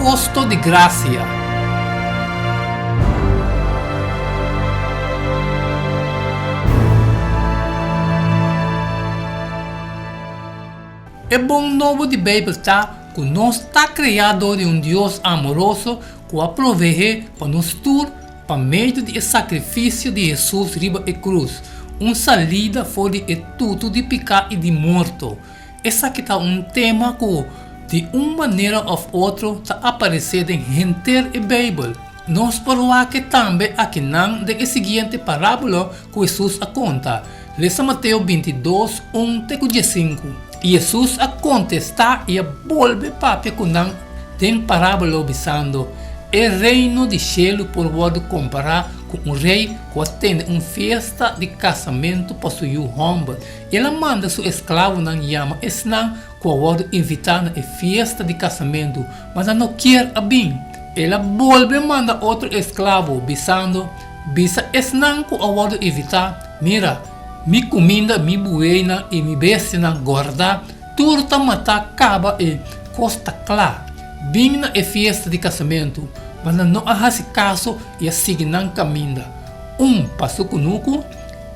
Kosto di Grasia. E bon nobo di Beibel ta ku nos ta kreá dor di un Dios amoroso ku a proveé pa nos tur pa medio di e sakrifisio di Hesus riba e krus, un salida for di e tutu di piká i di morto. Esaki ta un tema ku di un manera òf otro ta aparesé den henter e Beibel. Nos por wak e tambe akinan den e siguiente parábola ku Hesus a konta. Lesa Mateo 22, un te ku diesinku. I Hesus a kontestá i a bolbe papia ku nan den parábola bisando, E Reino di shelu por wòrdu kompará ku un rei ku a tene un fiesta di kasamentu pa su yu hòmber. El a manda su esklavunan yama esnan ku a wòrdu invitá na e fiesta di kasamentu, ma nan no kier a bin. El a bolbe manda otro esklavo, bisando, Bisa esnan ku a wòrdu invitá, Mira, mi kuminda, mi bueynan i mi bestianan gòrdá, tur ta matá kaba i kos ta kla. Bin na e fiesta di kasamentu. Ma nan no a hasi kaso i a sigui nan kaminda, un pa su kunuku,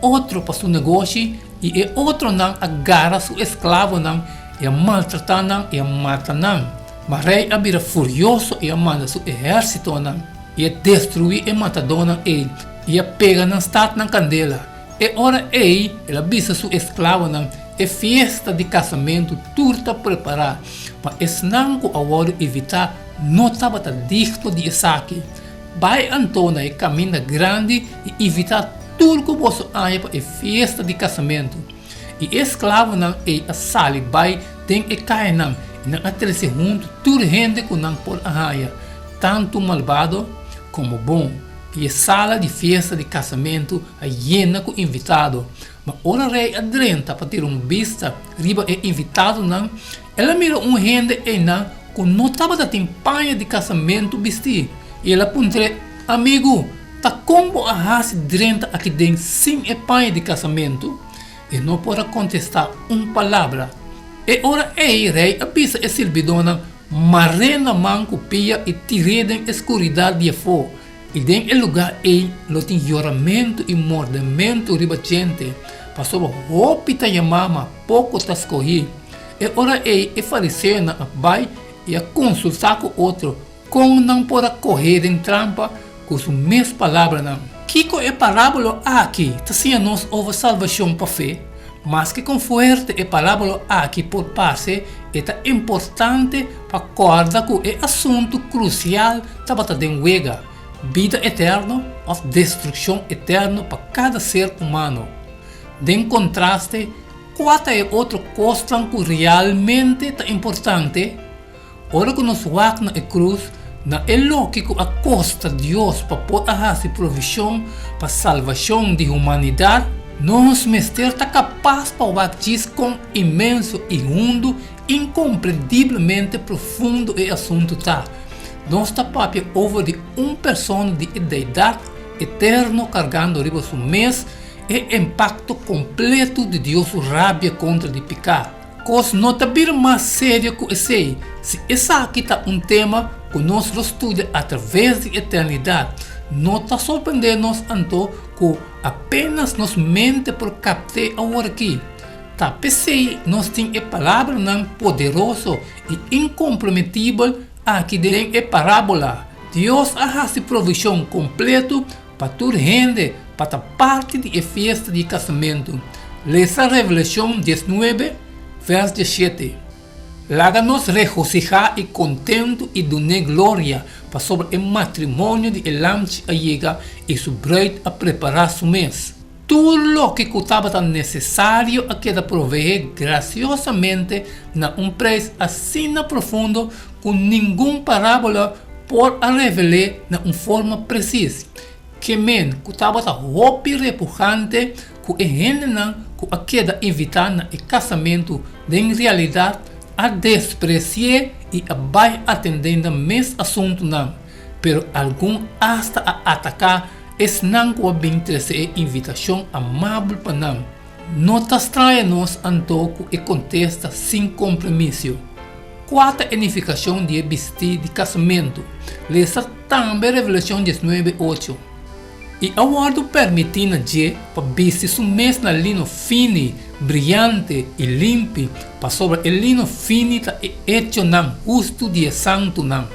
otro pa su negoshi i e otronan a gara su esklavonan i a maltratá nan i a mata nan. Ma rei a bira furioso i a manda su ehérsitonan i a destruí e matadónan ei i a pega nan stat na kandela. E ora ei el a bisa su esklavonan, E fiesta di kasamentu tur ta prepará, ma esnan ku a wòrdu invitá no tabata digno di esaki. Bai anto na e kaminda grandi i invitá tur ku boso haña pa e fiesta di kasamentu. I e esklavonan ei a sali bai den e kayanan i nan a trese huntu tur hende ku nan por a haña, tantu malbado komo bon. I e sala di fiesta di kasamentu a yena ku invitado. Ma ora rei a drenta pa tira un bista riba e invitadonan, el a mira un hende einan ku no tabata tin paña di kasamentu bistí, i el a puntr'é, Amigu, ta kon bo a hasi drenta aki den sin e paña di kasamentu? E no por a kontestá un palabra. E ora ei rei a bisa e sirbidónan, Mar'é na man ku pia i tir'é den e skuridat di afó. I den e lugá ei lo tin yoramentu i mordementu riba djente, pasobra hopi ta yamá ma poko ta skohí. E ora ei e fariseonan a bai i a konsultá ku otro kon nan por a koh'é den trampa ku su mes palabranan. Kiko e parábola aki ta siña nos over salbashon pa fe? Maske kon fuerte e parábola aki por parse, e ta importante pa kòrda ku e asuntu krusial tabata den wega, bida eterno òf destrukshon eterno pa kada ser humano. Den kontraste, kua ta e otro kosnan ku realmente ta importante? Ora ku nos wak na e krus, na e loke ku a kosta Dios pa por a hasi provishon pa salvashon di humanidat, nos mester ta kapas pa wak djis kon inmenso i hundu, inkomprendiblemente profundo e asuntu ta. Nos ta papia over di un persona di e Deidat eterno kargando riba su mes e impakto kompleto di Dios su rabia kontra di piká. Kos no ta bira mas serio ku esei si esaki ta un tema ku nos lo studia atraves di eternidat. No ta sorprendé nos anto ku apenas nos mente por kapt'é aworakí. Ta p'esei nos tin e palabranan poderoso i inkomprometibel aki den e parábola, Dios a hasi provishon kompleto pa tur hende pa ta parti di e fiesta di kasamentu. Lesa Revelashon 19, vèrs 17. Laga nos regosihá i kontentu i dun'é gloria, pasobra e matrimonio di e Lamchi a yega i su bruid a prepará su mes. Tur loke ku tabata nesesario a keda proveé grasiosamente na un preis asina profundo ku ningun parábola por a revel'é na un forma presis. Ke men ku tabata hopi repugante ku e hendenan ku a keda invitá na e kasamentu den realidat a despresi'é i a bai atendé nan mes asuntunan, pero algun asta a ataká esnan ku a bin trese e invitashon amabel pa nan. No ta straña nos anto ku e kontesta sin kompromisio. Kua ta e nifikashon di e bistí di kasamentu? Lesa tambe Revelashon diesnuebe, ocho. I a wòrdu permití na dje pa bisti su mes na lino fini, briante i limpi, pasobra e lino fini ta e echonan hustu di e santunan.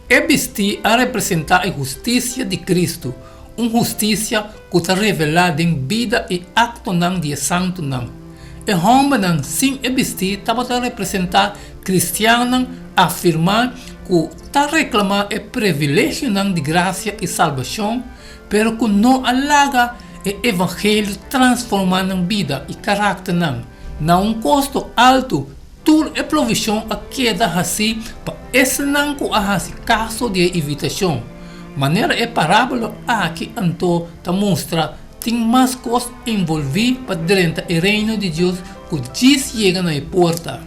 E bistí a representá e hustisia di Kristu, un hustisia ku ta revelá den bida i aktonan di e santunan. E hòmbernan sin e bistí tabata representá kristiannan afirmá ku ta reklamá e privilegionan di grasia i salbashon, pero ku no a laga e evangelio transformá nan bida i karakternan. Na un kosto altu, tur e provishon a keda hasí pa esnan ku a hasi kaso di e invitashon. Manera e parábola aki anto ta mustra, Tin mas kos envolví pa drenta e Reino di Dios ku djis yega na e porta.